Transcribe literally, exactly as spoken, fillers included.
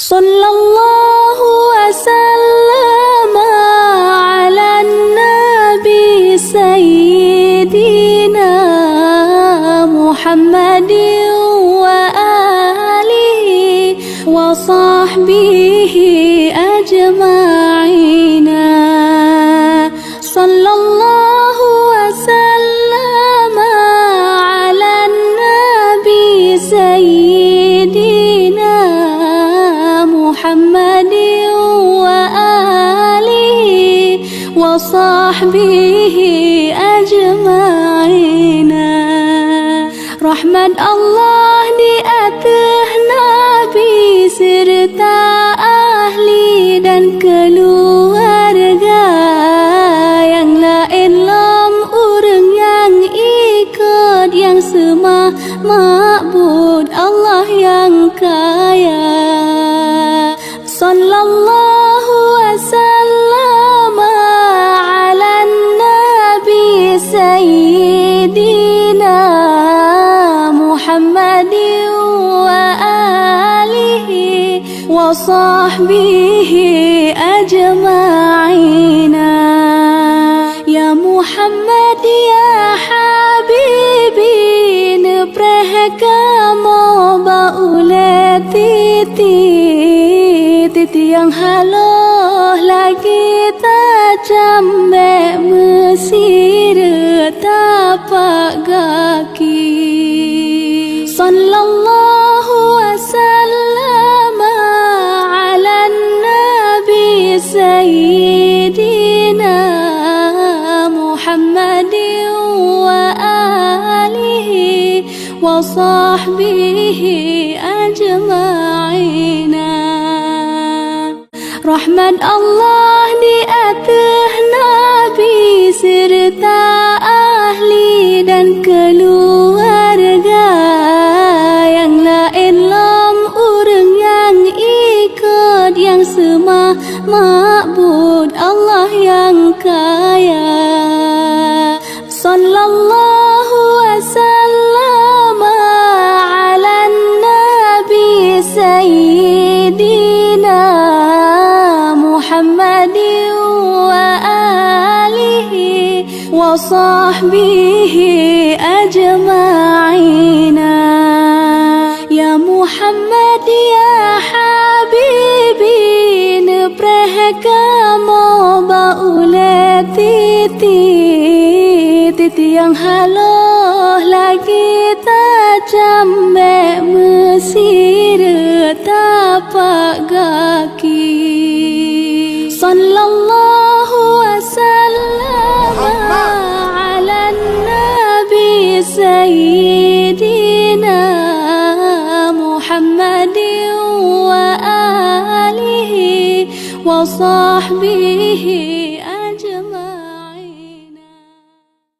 Sallallahu wasallam ala nabi sayyidina Muhammadin wa alihi wa sahbihi ajma'ina. Sallallahu wasallam ala nabi sayyidina Muhammadin wa alihi wa sahbihi ajma'ina. Rahmat Allah di ateueh Nabi serta ahli dan keluarga, nyang laén lom ureuëng nyang ikot, nyang seumah ma'bud Allah nyang kaya. Sallallahu wasallam ala nabi sayyidina Muhammadin wa alihi wa sahbihi ajma'ina. Ya Muhammad, ya Habibi, neupreh kamoe bak ulée titi, titi nyang haloh lagi tacam bék meusireuk tapak gaki. Sallallahu wasallam ala nabi sayyidina Muhammadin wa alihi wa sahbihi ajma'ina. Rahmat Allah di ateueh Nabi serta ahli dan keluarga, nyang laén lom ureuëng nyang ikot, nyang seumah ma'bud Allah nyang kaya. Sallallahu wasallam ala nabi sayyidina Muhammadin wa alihi wa sahbihi ajma'ina. Ya Muhammad, ya Habibi, neupreh kamoe bak ulée titi, titi nyang haloh lagi tacam bék meusireuk tapak gaki. Sallallahu wasallam ala nabi sayyidina Muhammadin wa alihi wa sahbihi